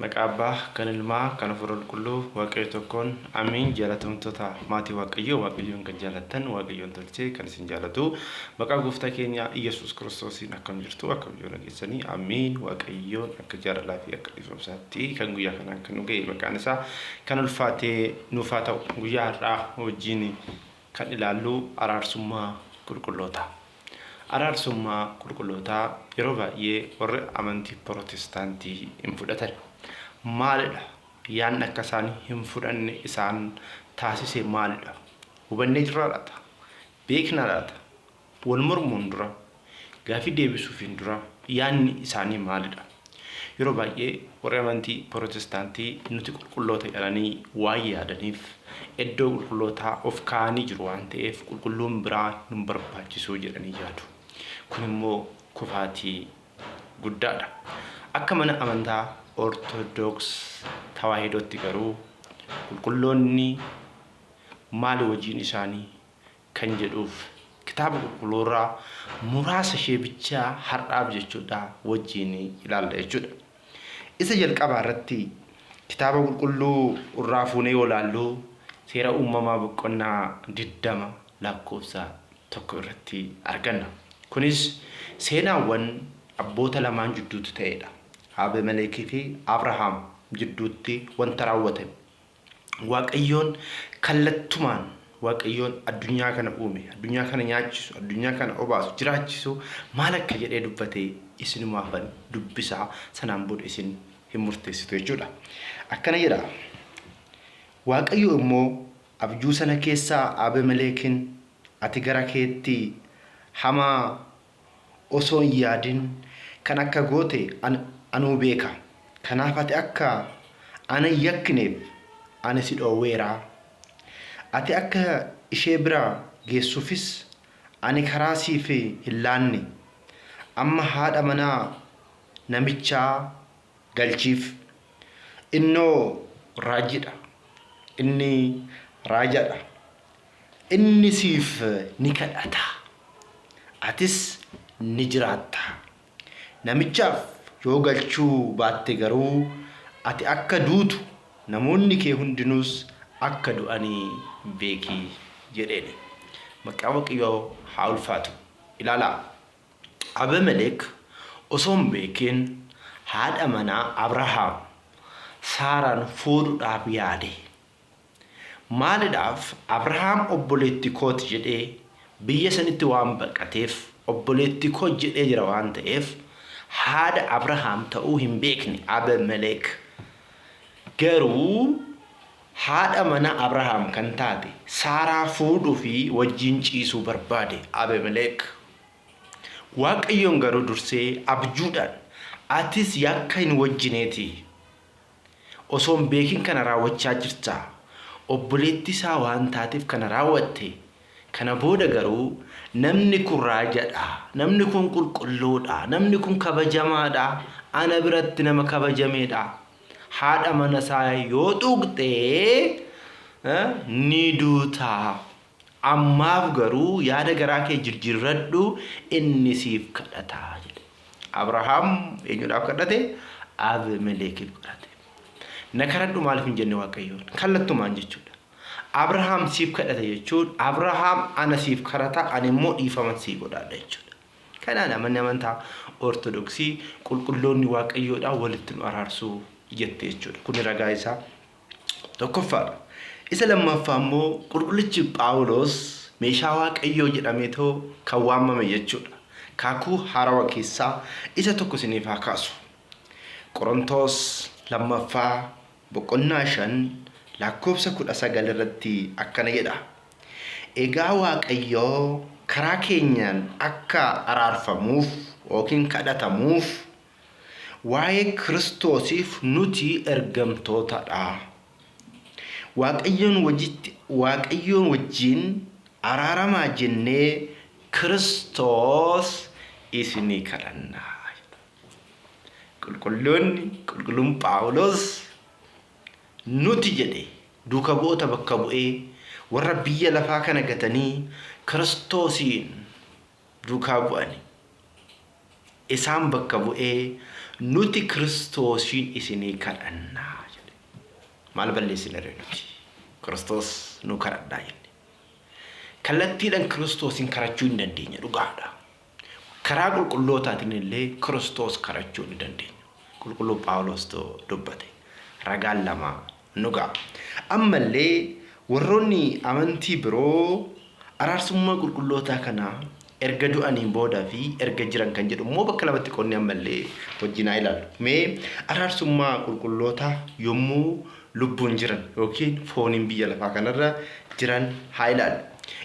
Maqaa Abbaa, kan Ilmaa, kan Hafuura Qulqulluu, Waaqayyo tokkoon, Amiin. Jaalatamtoota maatii Waaqayyoo, Waaqayyoon kan jaalattan, Waaqayyoon tolchee kan isin jaalatu, maqaa Gooftaa keenya Iyyasuus Kiristoosiin akkam jirtu, akkam jiru nageessanii, Amiin. Waaqayyoon akka jaalalaa fi akka dhiifamsaatti kan guyyaa kanaan kan nu ga'e maqaan isaa kan ulfaatee nuuf haa ta'u. Guyyaa har'aa wajjin kan ilaallu araarsummaa qulqullootaa. Araarsummaa qulqullootaa yeroo baay'ee warri amantii Pirootestaantii hin fudhatan. Maalidha? Yaanni akka isaan hin fudhanne isaan taasise maalidha? Hubannee jirraa laata? Beeknaa laata? Wal mormuun dura, gaaffii deebisuufiin dura yaanni isaanii maalidha? Yeroo baay'ee warri amantii Pirootestaantii nuti qulqulloota jedhanii waan yaadaniif iddoo qulqullootaa of kaa'anii jiru waan ta'eef qulqulluun biraa nun barbaachisuu jedhanii yaadu. Kun immoo kufaatii guddaadha. Akka mana amantaa Ortodoks Tawaahidootti garuu qulqulloonni maali hojiin isaanii? Kan jedhuuf Kitaaba Qulqulluurraa muraasa ishee bichaa har'aaf jechuudha wajjiin ilaalla jechuudha. Isa jalqabaa irratti Kitaaba Qulqulluu irraa fuunee yoo ilaallu Seera Uumamaa boqonnaa 20 lakkoofsa 1 irratti arganna. Kunis seenaawwan abboota lamaan jidduutti ta'edha. Abemelekii fi Abrahaam jidduutti wanta raawwatame. Waaqayyoon kallattumaan Waaqayyoon addunyaa kana uume, addunyaa kana nyaachisu, addunyaa kana obaasu, jiraachisu maal akka jedhee dubbate isinumaafan dubbisaa sanaan booda isin hin murteessitu jechuudha. Akkana jedha. Waaqayyo immoo abjuu sana keessaa Abemeleekin ati gara keetti hamaa osoo hin yaadin kan akka goote anuu beeka. Kanaaf ati akka ana hin yakkineef ani si dhoowweera. Ati akka ishee bira geessuufis ani karaa siif hin laanne. Amma haadha manaa namichaa galchiif. Innoo raajidha. Inni raajadha. Inni siif ni kadhata, atis ni jiraatta. Namichaaf yoo galchuu baatte garuu, ati akka duutu, namoonni kee hundinuus akka du'an beeki jedheen. Maqaan Waaqayyoo haa ulfaatu. Ilaalaa, Abemelek osoo hin beekin haadha manaa Abrahaam Saaraan fuudhuudhaaf yaade. Maalidhaaf Abrahaam obboleetti kooti jedhee biyya sanitti waan baqateef obboleetti koo jedhee jira waan ta'eef haadha Abrahaam ta'uu hin beekne Abemelek. Garuu haadha mana Abrahaam kan taate Saaraa fuudhuu fi wajjin ciisuu barbaade Abemelek. Waaqayyoon garuu dursee abjuudhaan atis yakka hin wajjineetii Osoo hin beekin kana raawwachaa jirta. Obboleettii isaa waan taateef kana raawwatte. Kana booda garuu namni kun raajadha, namni kun qulqulluudha, namni kun kabajamaadha, ana biratti nama kabajameedha. Haadha mana isaa yoo tuqxe ni duuta. Ammaaf garuu yaada garaa kee jirjiirradhu inni siif kadhata jedhe. Abrahaam eenyudhaaf kadhate? Abemeleekiif kadhate. Na kadhadhu maaliif hin jenne Waaqayyoon? Kallattumaan jechuudha. Abrahaam siif kadhate jechuun Abrahaam ana siif kadhata ani immoo dhiifama sii godhaadha jechuudha. Kanaan amanni amantaa Ortodoksii qulqulloonni Waaqayyoodhaa walitti nu araarsuu jette jechuudha. Kuni ragaa isaa tokkoffaadha. Isa lammaffaa immoo qulqullichi Phaawulos meeshaa Waaqayyoo jedhameetoo kan waamame jechuudha. Kaakuu haarawa keessaa isa tokko isiniif haa kaasu. Qorontoos lammaffaa boqonnaa 5 lakkoofsa 19 irratti akkana jedha. Egaa Waaqayyo karaa keenyaan akka araarfamuuf yookiin kadhatamuuf Waa'ee Kiristoosiif nuti ergamtoota dha. Waaqayyoon wajitti Waaqayyoon wajjin araaramaa jennee Kiristoos isinii kadhanna. Qulqulloonni, qulqulluun Phaawulos nuti jedhe duuka bu'oota bakka bu'ee warra biyya lafaa kana gatanii Kiristoosiin duukaa bu'ani. Isaan bakka bu'ee Nuti Kiristoosiin isinii kadhannaa jedhe. Maal balleessine ree nuti? Kiristoos nu kadhadhaa jenne. Kallattiidhaan Kiristoosiin kadhachuu hin dandeenya dhugaadha. Karaa qulqullootaatiin illee Kiristoos kadhachuu ni dandeenya. Qulqulluu Phaawulostu dubbate. Ragaan 2 nu ga'a. Ammallee warroonni amantii biroo araarsummaa qulqullootaa kana erga du'aniin booda fi erga jiran kan jedhu immoo bakka lamatti qoodnee ammallee wajjin haa ilaallu. Mee araarsummaa qulqullootaa yommuu lubbuun jiran yookiin fooniin biyya lafaa kanarra jiran haa ilaallu.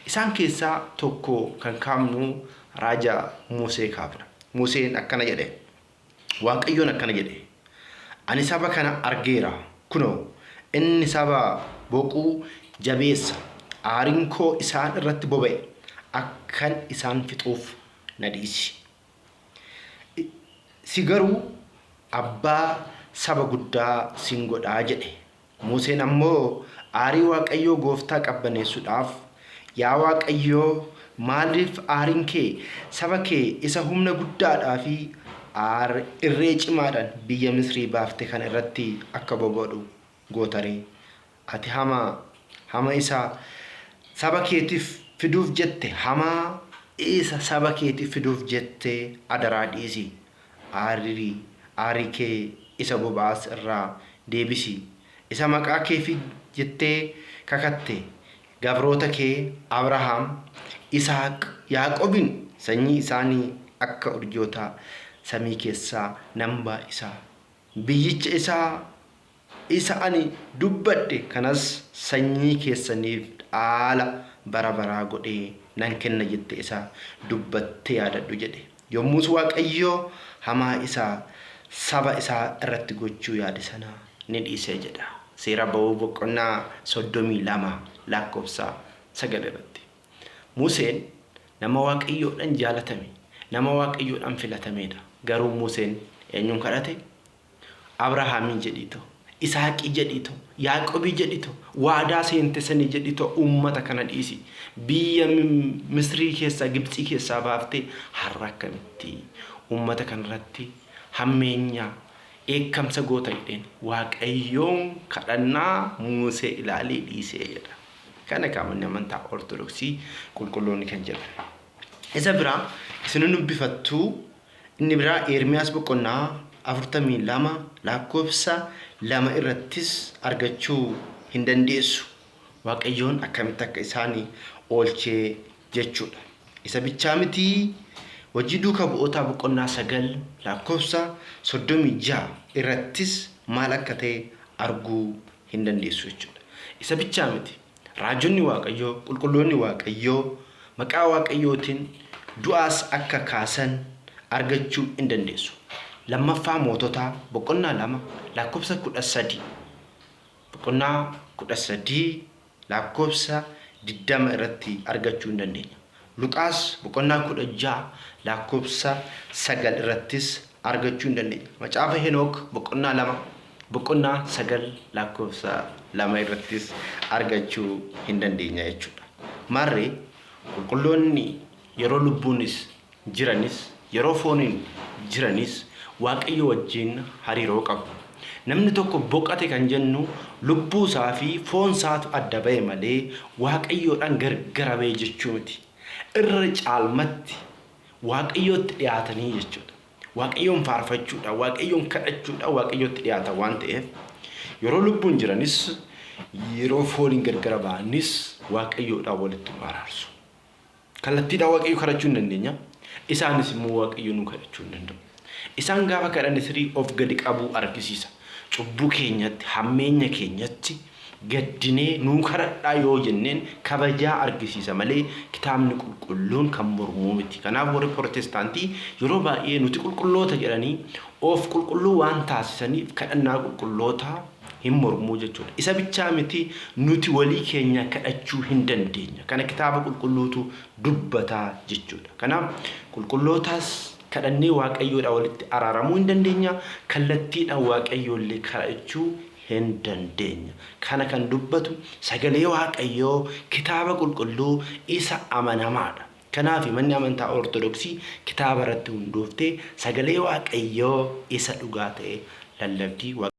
Isaan keessaa tokko kan kaafnu raaja Musee kaafna. Museen akkana jedhe. Waaqayyoon akkana jedhe, Ani saba kana argeera, kunoo, inni saba boquu jabeessa, aariin koo isaan irratti boba'e, akkan isaan fixuuf na dhiisi. Si garuu abbaa saba guddaa sin godha jedhe. Museen ammoo aarii Waaqayyoo gooftaa qabbaneessuudhaaf, Yaa Waaqayyo, maaliif aariin kee saba kee isa humna guddaadhaa fi irree cimaadhaan biyya Misrii baafte kana irratti akka boba'u goota ree? Ati hama isa saba keetiif fiduuf jette hamaa isa saba keetiif fiduuf jette adaraa dhiisi. Aarii aarii kee isa boba'aas irraa deebisi. Isa maqaa keefi jettee kakatte, gabroota kee Abrahaam, Isaaq, Yaaqobin sanyii isaanii akka urjoota samii keessaa nan baay'isa. Biyyicha isa isa ani dubbadhe kanas sanyii keessaniif dhaala bara baraa godhee nan kenna jette isa dubbatte yaadadhu jedhe. Yommus Waaqayyo hamaa isa saba isaa irratti gochuu yaade sana ni dhiise jedha. Seera Ba'uu boqonnaa 32 lakkoofsa 9 irratti. Museen nama Waaqayyoodhaan jaalatame, nama Waaqayyoodhaan filatameedha. Garuu Museen eenyuun kadhate? Abrahaamii jedhiitoo, Isaaqii jedhiitoo, Yaaqobii jedhiitoo, waadaa seente sanii jedhiitoo uummata kana dhiisi. Biyya Misrii keessaa, Gibtsii keessaa baaftee har'a akkamitti uummata kanarratti hammeenya dheekkamsa goota jedheen Waaqayyoon kadhannaa Musee ilaalee dhiisee jedha. Kana qaamonni amantaa Ortodoksii qulqulloonni kan jedhan. Isa biraa isin dubbifattu Inni biraa Ermiyaas boqonnaa 42 lakkoofsa 2 irrattis argachuu hin dandeessu. Waaqayyoon akkamitti akka isaan oolchee jechuudha. Isa bichaa miti Hojii Duuka Bu'ootaa boqonnaa 9 lakkoofsa 36 irrattis maal akka ta'e arguu hin dandeessu jechuudha. Isa bichaa miti. Raajonni Waaqayyoo, qulqulloonni Waaqayyoo maqaa Waaqayyootiin du'aas akka kaasan argachuu in dandeessu. Lammaffaa Moototaa boqonnaa 2 lakkoofsa 13 boqonnaa 13 lakkoofsa 20 irratti argachuu in dandeenya. Luqaas boqonnaa 16 lakkoofsa 9 irrattis argachuu in dandeenya. Macaafa Henook boqonnaa 2 boqonnaa 9 lakkoofsa 2 irrattis argachuu hin dandeenya jechuudha. Maarree qulqulloonni yeroo lubbuunis jiranis yeroo fooniin jiranis Waaqayyo wajjin hariiroo qabu. Namni tokko boqate kan jennu lubbuu isaa fi foon isaatu adda ba'e malee Waaqayyoodhaan gargara ba'e jechuu miti. Irra caalmatti Waaqayyootti dhiyaatanii jechuudha. Waaqayyoon faarfachuudhaan, Waaqayyoon kadhachuudhaan Waaqayyootti dhiyaatan waan ta'eef yeroo lubbuun jiranis yeroo fooniin gargara ba'anis Waaqayyoodhaan walitti nu araarsu. Kallattiidhaan Waaqayyo kadhachuu hin dandeenya. Isaanis immoo Waaqayyo nu kadhachuu hin danda'u. Isaan gaafa kadhanne sirii of gadi qabuu argisiisa. Cubbuu keenyatti, hammeenya keenyatti gaddinee nuu kadhadhaa yoo jenneen kabajaa argisiisa malee kitaabni qulqulluun kan mormuu miti. Kanaaf warri Pirotestaantii yeroo baay'ee nuti qulqulloota jedhanii of qulqulluu waan taasisaniif kadhannaa qulqullootaa hin mormuu jechuudha. Isa bichaa miti nuti walii keenya kadhachuu hin dandeenya. Kana kitaaba qulqulluutu dubbata jechuudha. Kanaaf qulqullootaas kadhannee Waaqayyoodhaan walitti araaramuu hin dandeenya. Kallattiidhaan Waaqayyoollee kadhachuu hin dandeenya. Kana kan dubbatu sagalee Waaqayyoo kitaaba qulqulluu isa amanamaadha. Kanaaf manni amantaa Ortodoksii kitaaba irratti hundooftee sagalee Waaqayyoo isa dhugaa ta'e lallabdii.